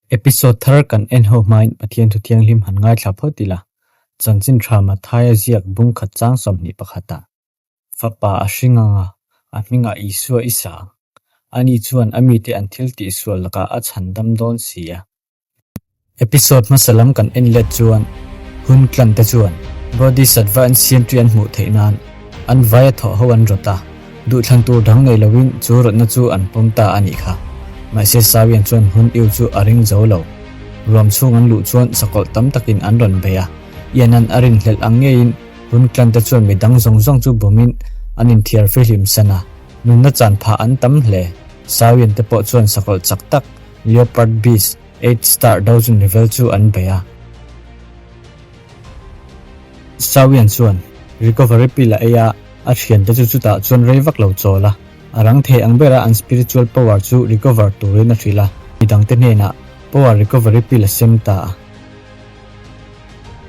Episode thar kan en ho hmain Pathian Thu Thianghlim han ngaithla phawt ila, Chanchin Tha Mathaia ziak bung khat chang 21 ah, Fapa a hring anga, a hmingah Isua i sa ang. Ani chuan a mite an thil tihsual lakah a chhan dam dawn si a. Episode hmasa lam kan en let chuan hun tlan te chuan Bodhisattva an siam ṭi an hmuh theih nan an vaia thawh ho an rawt a, duhthlan tur dang nei loin chu rawtna chu an pawm ta a nih kha. Mahse Sawian chuan hun iu chu a ring zo lo. Ruam chhung an luh chuan sakawlh tam takin an rawn bei a, Ian-a'n a rinhlelh ang ngeiin hun tlan te chuan midang zawng zawng chu bawmin an inthiar fihlim san a, nunna chan phah an tam hle. Sawian te pawh chuan sakawlh chak tak Leopard Beast, Eight Star Dozen Level chu an bei a. Sawian chuan recovery pill a ei a, a thiante chu chutah chuan rei vak lo chawl a. A rang thei ang bera an spiritual power chu recover turin a hrilh a, midangte hnenah power recovery pill a sem ta a.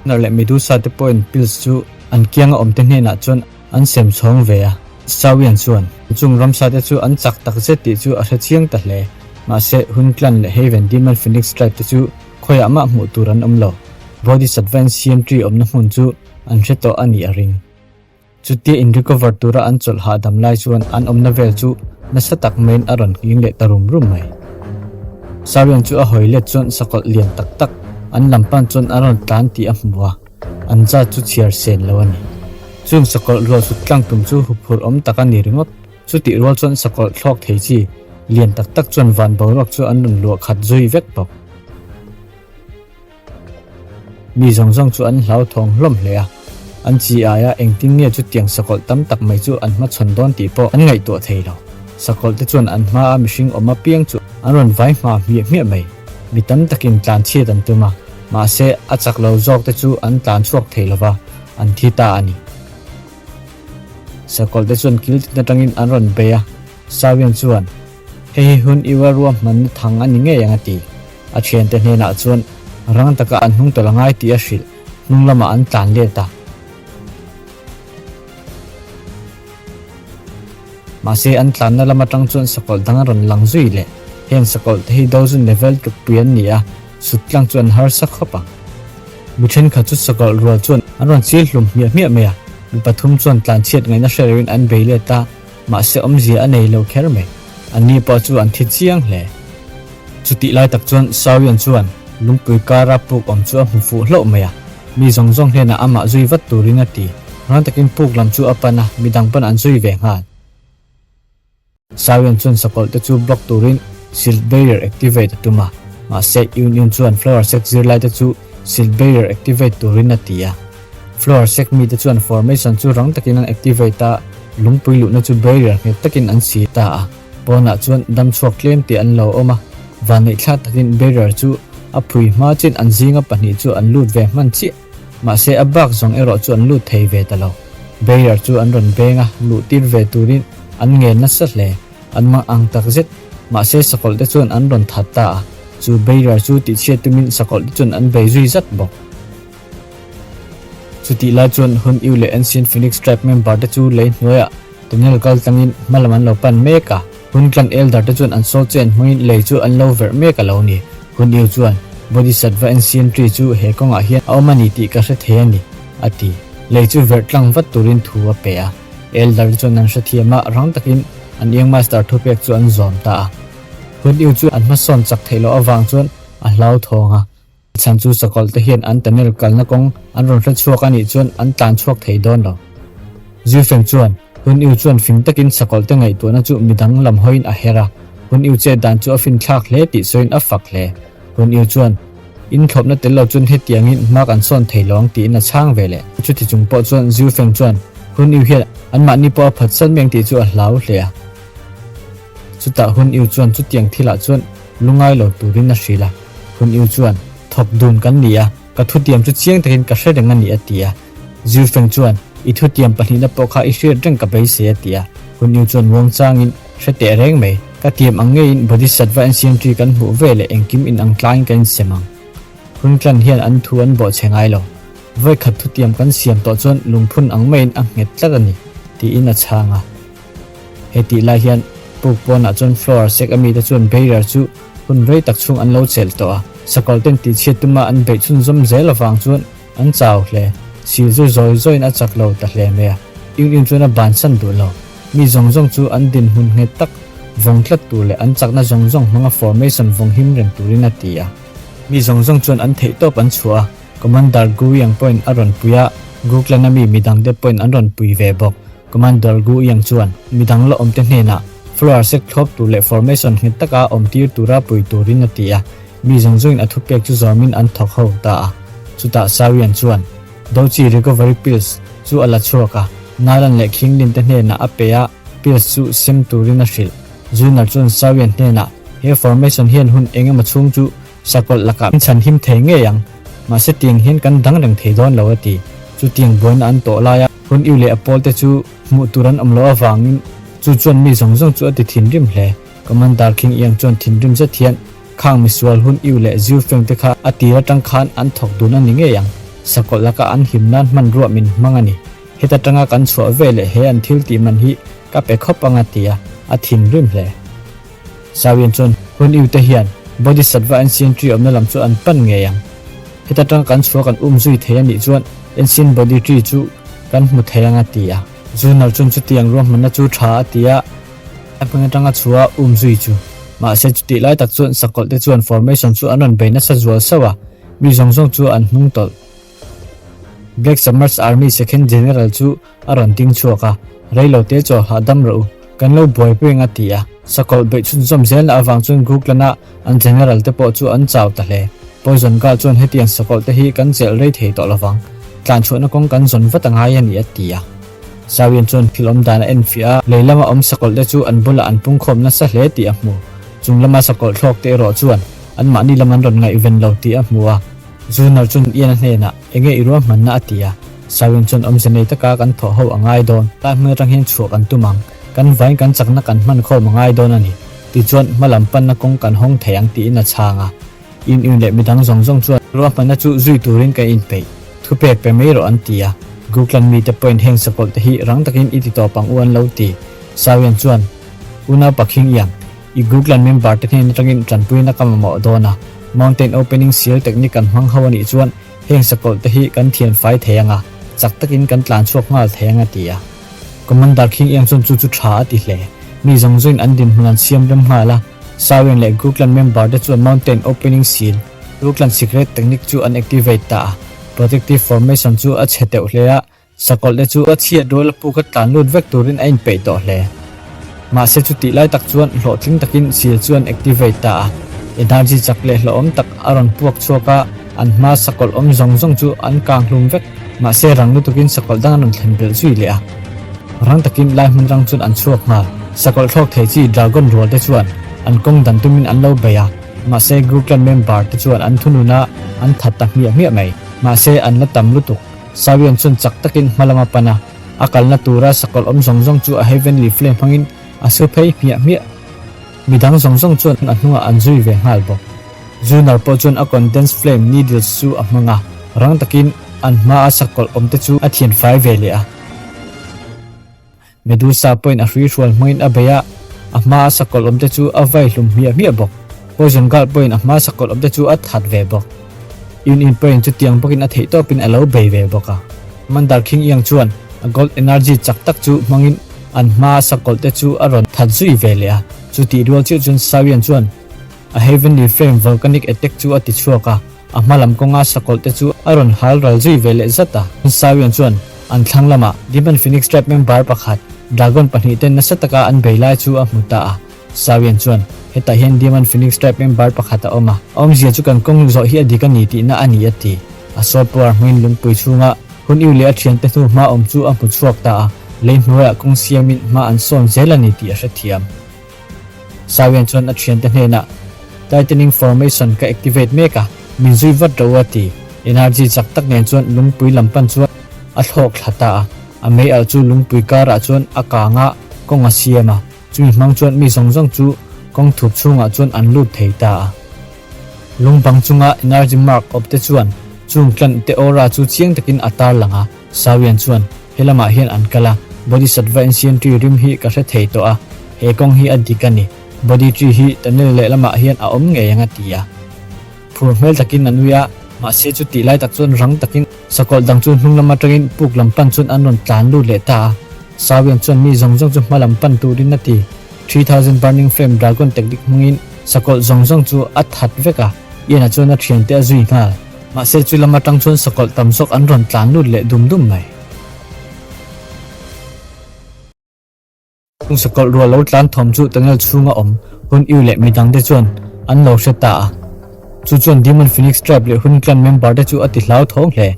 Nar leh Medusa te pawhin pills chu an kianga awmte hnenah chuan an sem chhawng ve a. Sawian chuan chung ramsa te chu an chak tak zet tih chu a hre chiang ta hle. Mahse, hun tlan leh Haven Demon Phoenix Tribe te chu khawiah mah hmuh tur an awm lo. Bodhisattva in siam tree awmna hmun chu an hre tawh a nih a ring. Chutia in recover tura an chawlh hahdam lai chuan an awmna vel chu nasa tak maiin a rawn nghing leh ta rum rum mai. Sarian chu a hawi let chuan sakawlh lian tak tak an lam pan chuan a rawn tlan tih a hmu a, an zat chu chhiar sen lo a ni. Chung sakawlh rual sut tlang tum chu huphurh awm tak a ni ringawt. Chutih rual chuan sakawlh thlawk thei chi lian tak tak chuan van boruak chu an rawn luah khat zui vek bawk. Mi zawng zawng chu an hlauthawng hlawm hle a, an chi aia engtin nge chutiang sakawlh tam tak mai chu an hmachhawn dawn tih pawh an ngaihtuah thei lo. Sakawlh te chuan an hmaa mihring awm apiang chu an rawn vai hma hmiah hmiah mai. Mi tam takin tlan chhiat an tum a, mahse a chak lo zawk te chu an tlan chhuak thei lo va, an thi ta a ni. Sakawlh te chuan kil tin atangin an rawn bei a, Sawian chuan, Hei hi hun iua ruahmanna thang a ni ngei ang a ti. A thiante hnenah chuan rang taka an hnung tawlh a ngai tih a hrilh, hnung lamah an tlan let a. Mahse an tlanna lam atang chuan sakawlh dang a rawn lang zui leh. Heng sakawlh te hi dozen level tlukpui an ni a, sut tlang chu an harsa khawp ang. Mi thenkhat chu sakawlh rual chuan an rawn chil hlum hmiah hmiah mai a, mi pathum chuan tlanchhiat ngaihna hre loin an bei let a, Mahse awmzia a nei lo kher mai. Anni pawh chu an thi chiang hle. Chutih lai tak chuan Sawian chuan lungpui kara puk awm chu a hmu fuh hlauh mai a. Mi zawng zawng hnenah amah zui vat turin a ti. Rang takin puk lam chu a pan a, midang pawn an zui ve nghal. Sawian chuan sakawlh te chu block turin Shield Barrier activate a tum a. Mahse Yun Yun chuan Flower Sect zirlai te chu Shield Barrier activate turin a ti a. Floor sek mite chuan formation chu rang takin an activate a, lungpui luhna chu barrier nghet takin an si ta a. Pawnah chuan dam chhuak tlem tih an lo awm a, vanneih thlak takin barrier chu a phui hma chin an zinga pahnih chu an lut ve hman chiah. Mahse a bak zawng erawh chu an lut thei ve ta lo. Barrier chu an rawn beng a, luh tir ve turin an ngen nasa hle. An mang ang tak zet. Mahse sakawlh te chuan an rawn that ta a, chu barrier chu tihchhiat tumin sakawlh te chuan an bei zui zat bawk. Chutih lai chuan Hun Yu leh Ancient Phoenix Tribe member te chu lei hnuaiah tunnel kal tlangin hma lam an lo pan mek a. Hun clan elder te chuan an sawl chen hmangin lei chu an lo verh mek a lo ni. Hun Yu chuan, Bodhisattva Ancient Tree chu he kawngah hian a awm a ni tih ka hre thei a ni, a ti. Lei chu verh tlang vat turin thu a pe a. Elder te chuan an hrethiam a, rang takin an Young Master thupek chu an zawm ta a. Hun Yu chu an hmasawn chak theih loh avang chuan a hlauthawng a. Chhan chu sakawlh te hian an tunnel kalna kawng an rawn hre chhuak a nih chuan an tlan chhuak thei dawn lo. Zufeng chuan Hun Yu chuan fing takin sakawlh te ngaihtuahna chu midang lam hawiin a her a, Hun Yu chet dan chu a fin thlak hle tih sawiin a fak hle. Hun Yu chuan, In thlawpna tel lo chuan hetiangin hma kan sawn thei lo ang tiin a chhang ve leh. Chuti chung pawh chuan Zufeng chuan Hun Yu hian anmahni pawh a phatsan meng tih chu a hlau hle a. Chutah Hun Yu chuan chutiang thilah chuan lungai lo turin a hrilh a. Hun Yu chuan, Thawk dun kan ni a, ka thutiam chu chiang takin ka hre reng a ni a ti a. Ziu Feng chuan, I thutiam pahnihna pawh kha i hriat reng ka beisei a ti a. Hun Yu chuan muang changin, Hre teh reng mai, ka tiam ang ngeiin Bodhisattva Ancient kan hmuh ve leh engkim in ang tlangin ka insem ang. Hun Clan hian an thu an bawh chhe ngai lo. Vawi khat thutiam kan siam tawh chuan lungphun ang maiin a nghet tlat a ni, tiin a chhang a. Hetih lai hian puk pawnah chuan floor sek a mite chuan barrier chu. Hun rei tak chhung an lo chelh tawh a, sakawlh ten tihchhiat tuma an beih chhunzawm zel avang chuan an chau hle. Sil chu zawi zawiin a chak lo ta hle mai a, Yun Yun chuan a bansan duh lo. Mi zawng zawng chu an dinhmun nghet tak vawng tlat tur leh an chakna zawng zawng hmanga formation vawng him reng turin a ti a. Mi zawng zawng chuan an theihtawp an chhuah a, Commander Gu Yang pawhin a rawn pui a, Gu Clan-a mi midangte pawhin an rawn pui ve bawk. Commander Gu Yang chuan midang la awmte hnenah floor sek thlawp tur leh formation nghet taka awm tir tura pui turin a ti a, mi zawng zawngin a thupek chu zawmin an thawk ho ta a. Chutah Sawian chuan Dochi Recovery Pills chu a la chhuak a, Nalan leh Khinglin te hnenah a pe a, pills chu sem turin a hrilh. Zunar chuan Sawian hnenah he formation hian hun eng emaw chhung chu Sakawlh lakah min chhan him thei ngei ang, mahse tiang hian kan dang reng thei dawn lo a ti. Chutiang buaina an tawh laia hun iu leh a pawlte chu hmuh tur an awm loh avangin chu chuan mi zawng zawng chu a ti thinrim hle. Commander King Iang chuan thinrim zet hian khang misual hun iu leh Ziu Feng te kha a tir atang khan an thawk dun a ni ngei ang, sakawlh lakah an him nan hmanruah min hmang a ni. Heta tanga kan chhuah ve leh he an thil tih man hi ka pe khawp ang a ti a, a thinrim hle. Sawian chuan hun iu te hian Bodhisattva Ancient Tree awmna lam chu an pan ngei ang. Heta tang kan chhuah kan um zui thei a nih chuan Ancient Bodhi Tree chu kan hmu thei ang a ti a. Zunar chuan chutiang ruahmanna chu tha a ti a, a hming atanga chhuah um zui chu. Mahse chutih lai tak chuan sakawlh te chuan formation chu an rawn bei nasa zual sauh a, mi zawng zawng chu an hnung tawlh. Black Summers Army Second General chu a rawn ding chhuak a, Reilo te chaw hahdam rawh u, kan lo buaipui ang a ti a. Sakawlh beih chhunzawm zelna avang chuan Guglan-a an General te pawh chu an chau ta hle. Poison Girl chuan hetiang sakawlh te hi kan chelh rei thei tawh lovang, tlanchhuahna kawng kan zawn vat a ngai a ni a ti a. Sawian chuan thil awm dan a enfiah a, lei lama awm sakawlh te chu an bulah an pungkhawm nasa hle tih a hmu. Chung lama sakawlh thlawk te erawh chuan anmahni lam an rawn ngaihven lo tih a hmu a. Zunar chuan Ian-a hnenah, Enge i ruahmanna a ti a. Sawin chuan awmze nei taka kan thawh ho a ngai dawn, tlai hmun atang hian chhuah kan tum ang, kan vain kan chakna kan hman khawm a ngai dawn a ni, tichuan hma lam panna kawng kan hawng thei ang tiin a chhang a. In in leh midang zawng zawng chuan ruahmanna chu zui turin kan inpeih, thupek pe mai rawh an ti a. Guklan mite pawhin heng sakawlh te hi rang takin i ti tawp ang u an lo ti. Sawian chuan, Unau Pakhing Iang, I Guglan member te hnen atangin tanpuina ka mamawh dawn a, Mountain Opening Seal technique kan hmang ho a nih chuan heng sakawlh te hi kan thian fai thei ang a, chak takin kan tlan chhuak nghal thei ang a ti a. Commander King Iang chuan chu chu tha a ti hle. Mi zawng zawngin an dinhmun an siam rem nghal a, Sawian leh Guglan member te chuan Mountain Opening Seal, Guglan secret technique chu an activate ta a, Protective Formation chu a chhe teuh hle a, Sakawlh te chu a chhiat rual a puk a tlan lut vek turin a inpeih tawh hle. Mahse chutih lai tak chuan hlawhtling takin seal chu an activate ta a. Energy chak leh hlauhawm tak a rawn puak chhuak a, an hma sakawlh awm zawng zawng chu an kang hlum vek. Mahse rang lutukin sakawlh dang an rawn thlen belh zui leh a. Rang takin lai hmun rang chuan an chhuak nghal. Sakawlh thlawk thei chi dragon rual te chuan an kawng dan tumin an lo bei a, mahse Gurklan member te chuan an thunun a, an that ta hmiah hmiah mai. Mahse an la tam lutuk. Sawian chuan chak takin hma lam a pan a, a kalna tura sakawlh awm zawng zawng chu a Heavenly Flame hmangin a su phei hmiah hmiah. Midang zawng zawng chuan a hnungah an zui ve nghal bawk. Zunar pawh chuan a Condensed Flame Needles chu a hmang a, rang takin an hmaa sakawlh awmte chu a thian fai ve leh a. Medusa pawhin a hruihrual hmangin a bei a, a hmaa sakawlh awmte chu a vai hlum hmiah hmiah bawk. Poison Girl pawhin a hmaa sakawlh awmte chu a that ve bawk. Yun In pawhin chutiang bawkin a theihtawpin a lo bei ve bawk a. Mandar King Yang chuan a Gold Energy chak tak chu hmangin an hmaa sakawlh te chu a rawn that zui ve leh a. Chutih rual chiah chuan Sawian chuan a Heavenly Flame Volcanic Attack chu a ti chhuak a. A hma lam kawnga sakawlh te chu a rawn hal ral zui ve leh zat a. Sawian chuan an thlang lamah Demon Phoenix Tribe member pakhat Dragon pahnihten nasa taka an bei lai chu a hmu ta a. Sawian chuan, Hetah hian Demon Phoenix Tribe member pakhat a awm a, a awmzia chu kan kawng zawh hi a dik a ni tihna a ni a ti. A sawl puar hmangin lungpui chhunga hun iu leh a thiante hnu hma awm chu a hmu chhuak ta a, lei hnuaiah kawng siamin hma an sawn zel a ni tih a hrethiam. Sawian chuan a thiante hnenah, Tightening formation ka activate mek a, min zui vat ro a ti. Energy chak tak nen chuan lungpui lam pan chuan a thlawk thla ta a, a mei alh chu lungpui karah chuan a kang a, kawng a siam a, chumi hmang chuan mi zawng zawng chu kawng thup chhungah chuan an lut thei ta a. Lung bang chunga energy mark awp te chuan chung tlan te aura chu chiang takin a tarlang a, Sawian chuan, He lamah hian an kal a, Bodhisattva Ancient Tree rim hi ka hre thei tawh a, he kawng hi a dik a ni. Bodhi tree hi tunnel lehlamah hian a awm ngei ang a ti a. Phur hmel takin a nui a, mahse chutih lai tak chuan rang takin sakawlh dang chu hnung lam atangin puk lam pan chuan an rawn tlan lut leh ta a. Sawian chuan mi zawng zawng chu hma lam pan turin a ti. 3000 Burning Flame Dragon technique hmangin sakawlh zawng zawng chu a that vek a, Ian-a chuan a thiante a zui nghal. Mahse chu lam atang chuan sakawlh tam zawk an rawn tlan lut leh dum dum mai. Chung sakawlh rual lo tlan thawm chu tunnel chhunga awm Hun Yu leh midang te chuan an lo hre ta a. Chu chuan Demon Phoenix Tribe leh Hun Clan member te chu a ti hlau thawng hle.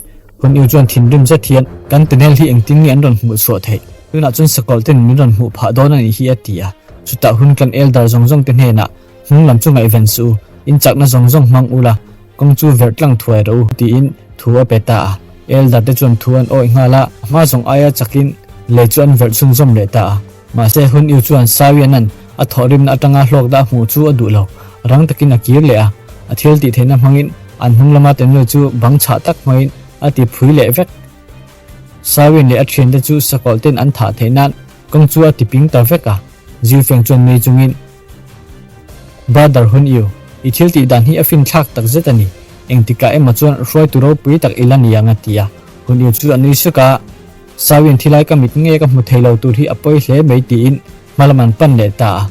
Hun Yu chuan thinrim zet hian, Kan tunnel hi engtin nge an rawn hmuh chhuah theih? Tunah chuan sakawlh ten min rawn hmuh phah dawn a nih hi a ti a. Chutah Hun Clan elder zawng zawng te hnenah, Hnung lam chu ngaihven suh u, in chakna zawng zawng hmang ula, kawng chu verh tlang thuai rawh u, tiin thu a pe ta a. Elder te chuan thu an awih nghal a, a hma zawng aia chakin lei chu an verh chhunzawm leh ta a. Mahse, Hun Yu chuan Sawianan a thawhrimna atanga hlawk dah hmuh chu a duh lo, rang takin a kir leh a. A thil tih theihna hmangin an hnung lama tunnel chu bang chhah tak hmangin a ti phui leh vek. Sawian leh a thiante chu sakawlh ten an thah theih nan kawng chu a ti ping ta vek a. Zilfeng chuan nui chungin. Brother Hun Yu, i thil tih dan hi a fin thlak tak zet a ni. Engtikah emaw chuan hruaitu ropui tak i la ni ang a ti a. Hun Yu chu a nui suk a, Sawiin thilai ka mit nge ka hmu thei lo tur hi a pawi hle mai tiin hma lam an pan leh ta a.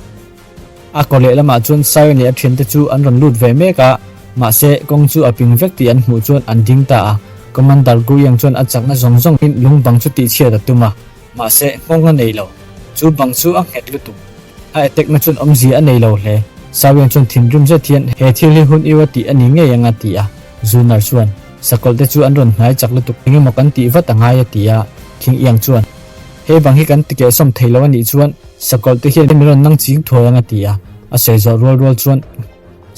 A kaw lehlamah chuan Sawiin leh a thiante chu an rawn lut ve mek a, mahse kawng chu a ping vek tih an hmuh chuan an ding ta a. Commander Gu Yang chuan a chakna zawng zawngin lung bang chu tihchhiat a tum a. Mahse, nghawng a nei lo. Chu bang chu a nghet lutuk. A attack na chuan awmzia a nei lo hle. Sawian chuan thinrim zet hian he thil hi hun iu a tih a ni ngei ang a ti a. Zunar chuan, Sakawlh te chu an rawn hnai chak lutuk eng emaw kan tih vat a ngai a ti a. Thing iang chuan, He bang hi kan ti kehsawm thei lo a nih chuan sakawlh te hian min rawn nang ching thuai ang a ti a. A sawi zawh rual rual chuan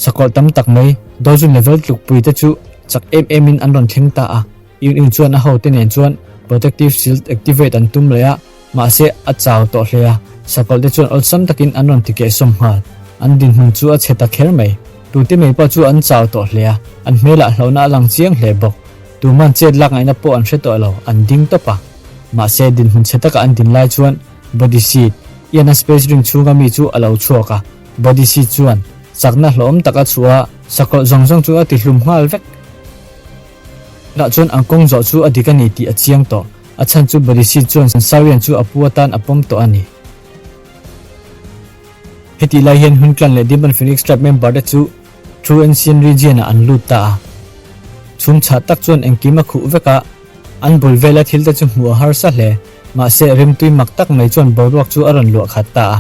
sakawlh tam tak mai, dozun level tlukpui te chu chak em em in an rawn thleng ta a. Yun Yun chuan a hote nen chuan Protective Shield activate an tum leh a, mahse a chau tawh hle a, sakawlh te chuan awlsam takin an rawn ti kehsawm nghal. An dinhmun chu a chhe ta kher mai. Tute mai pawh chu an chau tawh hle a, an hmelah hlauhna a lang chiang hle bawk. Tuman chet lak ngaihna pawh an hre tawh lo, an ding tawp a. Mahse dinhmun chhe taka an din lai chuan Body Seed, Ian-a space ring chhunga mi chu a lo chhuak a. Body Seed chuan chakna hlauhawm tak a chhuah a, sakawlh zawng zawng chu a ti hlum nghal vek. Tunah chuan an kawng zawh chu a dik a ni tih a chiang tawh. A chhan chu Bodhisattva chuan Sansarian chu a pu atan a pawm tawh a ni. Hetih lai hian Hun Clan leh Demon Phoenix Tribe member te chu True Ancient Region ah an lut ta a. Chhum chhah tak chuan engkim a khuh vek a, an bul vela thil te chu hmuh a harsa hle. Mahse, rimtui mak tak mai chuan boruak chu a rawn luah khat ta a.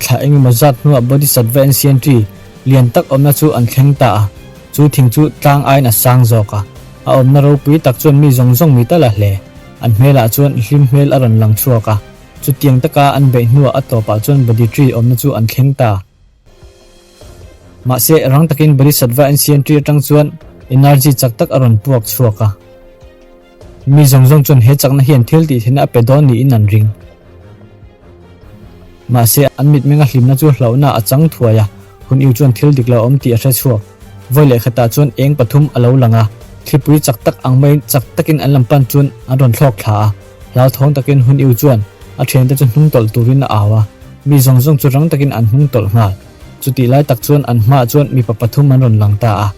Thla engemaw zat hnuah Bodhisattva Ancient Tree lian tak awmna chu an thleng ta a. Chu thing chu tlang aiin a sang zawk a, a awmna ropui tak chuan mi zawng zawng mi tal a hle. An hmelah chuan hlim hmel a rawn lang chhuak a, chutiang taka an beih hnuah a tawpah chuan Bodhi Tree awmna chu an thleng ta. Mahse, rang takin Bodhisattva Ancient Tree atang chuan energy chak tak a rawn puak chhuak a. Mi zawng zawng chuan he chakna hian thil tih theihna a pe dawn niin an ring. Mahse, an mitmenga hlimna chu hlauhna a chang thuai a, hun iu chuan thil dik lo a awm tih a hre chhuak. Vawi leh khatah chuan eng pathum a lo lang a, thlipui chak tak ang maiin chak takin an lam pan chuan an rawn thlawk thla a. Hlauthawng takin hun iu chuan a thiante chu hnung tawlh turin a au a, mi zawng zawng chu rang takin an hnung tawlh nghal. Chutih lai tak chuan an hmaah chuan mipa pathum an rawn lang ta a.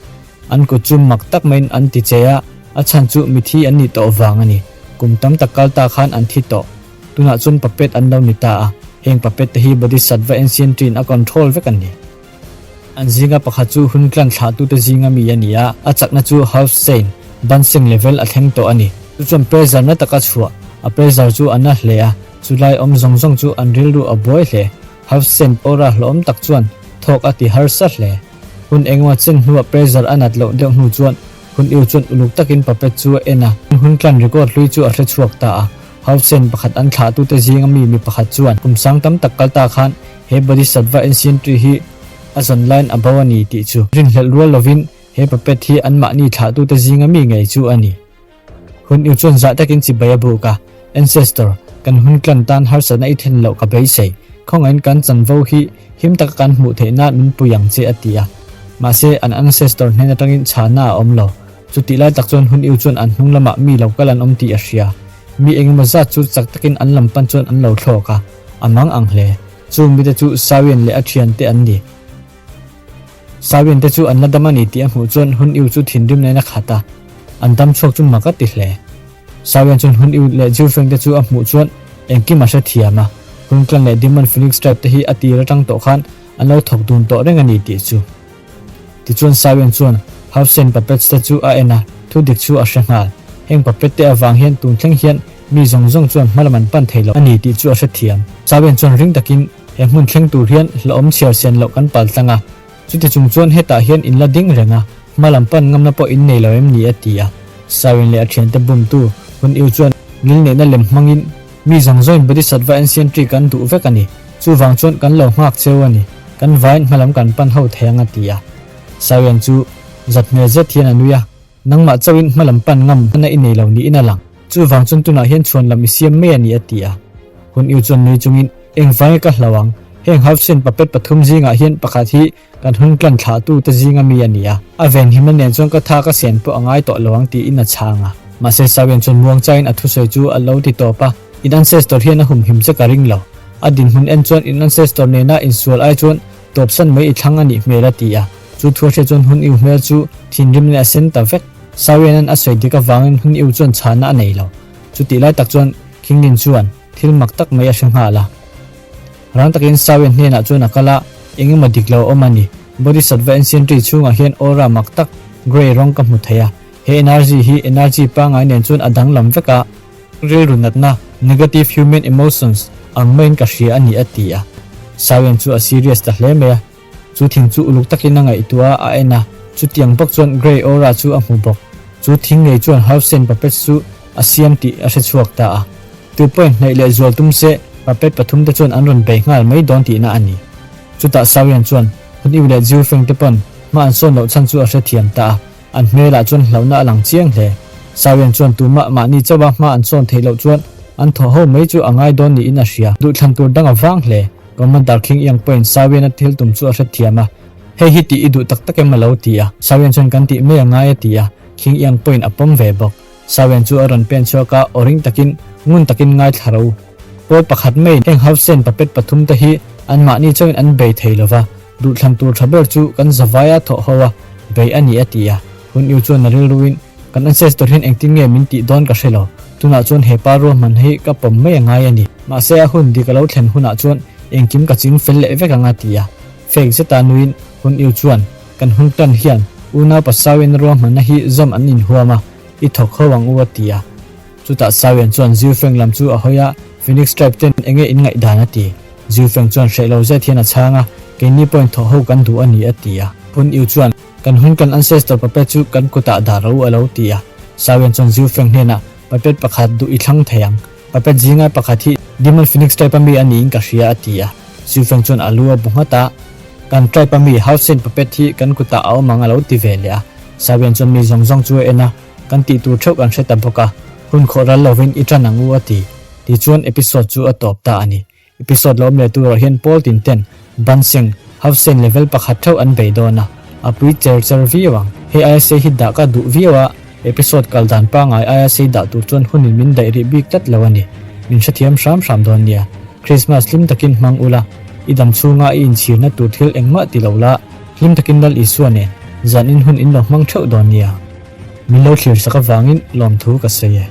An kut chu mak tak maiin an ti che a, a chhan chu mithi an nih tawh vang a ni. Kum tam tak kal ta khan an thi tawh. Tunah chuan puppet an lo ni ta a, heng puppet te hi Bodhisattva Ancient Tree-in a control vek a ni. An zinga pakhat chu hun tlan thlahtute zinga mi a ni a, a chakna chu half saint, ban seng level a thleng tawh a ni. Chu chuan pressure na taka chhuah, a pressure chu a na hle a, chulai awm zawng zawng chu an rilru a buai hle. Half saint aura hlawhawm tak chuan thawk a ti harsa hle. Hun engemaw chen hnuah pressure a nat loh deuh hnu chuan hun iu chuan uluk takin puppet chu a en a, hun tlan record hlui chu a hre chhuak ta a. Hausen pakhat an thlahtute zinga mi mi pakhat chuan kum sang tam tak kal ta khan he Bodhisattva Ancient Tree hi a zawn laiin a bo a ni tih chu rinhlelh rual lovin he puppet hi anmahni thlahtute zinga mi ngei chu a ni. Hun iu chuan zah takin chibai a buk a, Ancestor, kan hun tlan tan harsatna i then loh ka beisei. Khawngaihin kan chanvo hi him taka kan hmuh theih nan min pui ang che a ti a. Mahse, an ancestor hnen atangin chhana a awm lo. Chutih lai tak chuan hun iu chuan an hnung lamah mi lo kal an awm tih a hria. Mi engemaw zat chu chak takin an lam pan chuan an lo thlawk a, a mang ang hle. Chung mite chu Sawian leh a thiante an ni. Sawian te chu an la dam a ni tih a hmuh chuan Hun Iu chu thinrim nen a khat a, an dam chhuak chu mak a ti hle. Sawian chuan Hun Iu leh Jiufeng te chu a hmuh chuan engkim a hrethiam a, Hun Clan leh Demon Phoenix Tribe te hi a tir atang tawh khan an lo thawk dun tawh reng a ni tih chu. Tichuan Sawian chuan Hausen puppets te chu a en a, thu dik chu a hre nghal. Heng puppet te avang hian tun thleng hian mi zawng zawng chuan hmalam an pan thei lo a ni tih chu a hrethiam. Sawian chuan ring takin he hmun thleng tur hian hlauhawm chhiar sen loh kan pal tlang a, chuti chung chuan hetah hian in la ding reng a, hmalam pan ngamna pawh in nei lo em ni a ti a. Sawian leh a thiante bumtu Hun Iu chuan ngilneihna lem hmangin Mi zawng zawngin Bodhisattva ancient tree kan duh vek a ni. Chuvang chuan kan lo nghak cheu a ni. Kan vaiin hmalam kan pan ho thei ang a ti a. Sawian chu zat hmel zet hian a nui a, Nangmah chauhin hmalam pan ngam hna i nei lo niin a lang. Chuvang chuan tunah hian chhuan lam i siam mai a ni a ti a. Hun Iu chuan nui chungin, Engvang nge ka hlau ang? Heng Halfsen puppet pathum zingah hian pakhat hi Kan hun tlan thlahtu te zinga mi a ni a, a venhimna nen chuan ka tha ka sen pawh a ngai tawh lo ang tiin a chhang a. Mahse Sawian chuan muangchaiin a thusawi chu a lo ti tawp a, In ancestor hian a humhim che ka ring lo. A dinhmun en chuan in ancestor nena insual ai chuan tawpsan mai i thlang a nih hmel a ti a. Chu thu a hriat chuan Hun Iu hmel chu thinrim leh a sen ta vek. Sawianan a sawi dik avangin Hun Iu chuan chhahna a nei lo. Chutih lai tak chuan Khinglin chuan thil mak tak mai a hre nghal a. Rang takin Sawian hnenah chuan a kal a, eng emaw dik lo a awm a ni. Bodhisattva ancient tree chhungah hian aura mak tak, grey rawng ka hmu thei a. He energy hi energy pangngai nen chuan a danglam vek a. Rilru natna, negative human emotions, ang maiin ka hria a ni a ti a. Sawian chu a serious ta hle mai a. Chu thing chu uluk takin a ngaihtuah a, a en a. Chutiang bawk chuan grey aura chu a hmu bawk. Chu thing ngei chuan half cent puppets chu a siam tih a hre chhuak ta a. Tu pawhin hnaih leh zual tum se, puppet pathum te chuan an rawn bei nghal mai dawn tihna a ni. Chutah Sawian chuan Hun Iu leh Jiu Feng te pawn hma an sawn loh chhan chu a hrethiam ta a, an hmelah chuan hlauhna a lang chiang hle. Sawian chuan tumah mahni chauha hma an sawn theih loh chuan an thawh ho mai chu a ngai dawn niin a hria. Duhthlan tur dang a vang hle. Commander Khing Iang pawhin Sawian a thil tum chu a hrethiam a, Hei hi tih i duh tak tak em a lo ti a. Sawian chuan kan tih mai a ngai a ti a, Khing Iang pawhin a pawm ve bawk. Sawian chu a rawn pen chhuak a, aw ring takin, ngun takin ngaithla ro. Pawl pakhat maiin heng Hausen puppet pathum te hi anmahni chauhin an bei thei lo va, duhthlan tur tha ber chu kan zavaia thawh ho a, bei a ni a ti a. Hun Iu chuan a rilruin, Kan ancestor hian engtin nge min tih dawn ka hre lo, tunah chuan he pa ruahman hi ka pawm mai a ngai a ni. Mahse a hun dik a lo thlen hunah chuan engkim ka ching fel leh vek ang a ti a. Fake zeta nuin Hun Iu chuan, Kan hun tan hian unau pasauin ruahmanna hi zawm an inhuam a, i thawk ho ang u a ti a. Chutah Sawian chuan Ziufeng lam chu a hawi a, Phoenix Tribe ten enge in ngaihdan a ti. Ziufeng chuan hreh lo zet hian a chhang a, Keini pawhin thawh ho kan duh a ni a ti a. Hun Iu chuan, Kan hun kan ancestor puppet chu kan kutah dah ro a lo ti a. Sawian chuan Ziufeng hnenah, Puppet pakhat duh i thlang thei ang. Puppet zinga pakhat hi Demon Phoenix Tribe a mi a niin ka hria a ti a. Ziufeng chuan a lu a bu nghat a, Kan tribe a mi House Saint puppet hi kan kutah a awm ang a lo ti ve leh a. Sawian chuan mi zawng zawng chu a en a, kan tih tur theuh kan hre ta bawk a, hun khawh ral lovin i tan ang u a ti. Tichuan episode chu a tawp ta a ni. Episode lo awm leh turah hian Paul tin ten ban seng, House Saint level pakhat theuh an bei dawn a, a pui cher cher viau ang. Hei aia sei hi dah ka duh viau a, episode kal dan pangngai aia sei dah tur chuan hunin min daih rih bik tlat lo a ni. Min hrethiam hram hram dawn nia. Christmas hlim takin hmang ula, i dam chhunga i inchhirna tur thil engmah ti lo la, hlim takin Lal Isua nen zan in hun in lo hmang theuh dawn nia. Min lo thlir sak avangin lawmthu ka sawi e.